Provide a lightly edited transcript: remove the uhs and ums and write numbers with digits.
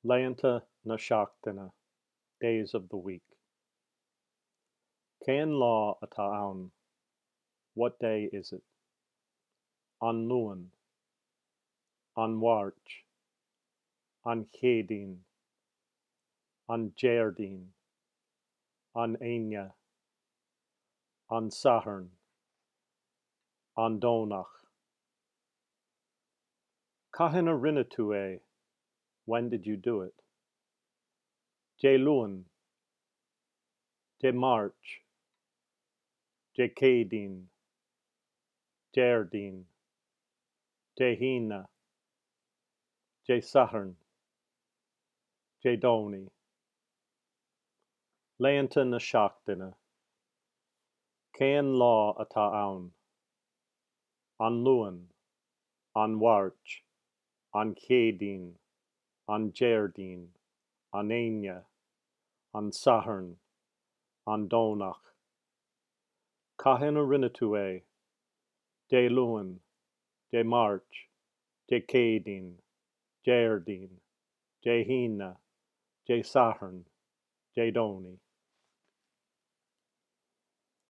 Laethanta na seachtaine, days of the week. Cén lá atá ann? What day is it? An Luan. An Mháirt. An Chéadaoin. An Déardaoin. An Aoine. An Satharn. An Domhnach. Cathain a rinne tú é? When did you do it? Dé Luain. Dé Máirt. Dé Céadaoin. Déardaoin. Dé hAoine. Dé Sathairn. Dé Domhnaigh. Laethanta na seachtaine. Cén lá atá ann? An Luan. An Mháirt. An Chéadaoin, An Déardaoin, An Aoine, An Satharn, An Domhnach. Cathain a rinne tú é? Dé Luain, Dé Máirt, Dé Céadaoin, Déardaoin, Dé hAoine, Dé Sathairn, Dé Domhnaigh.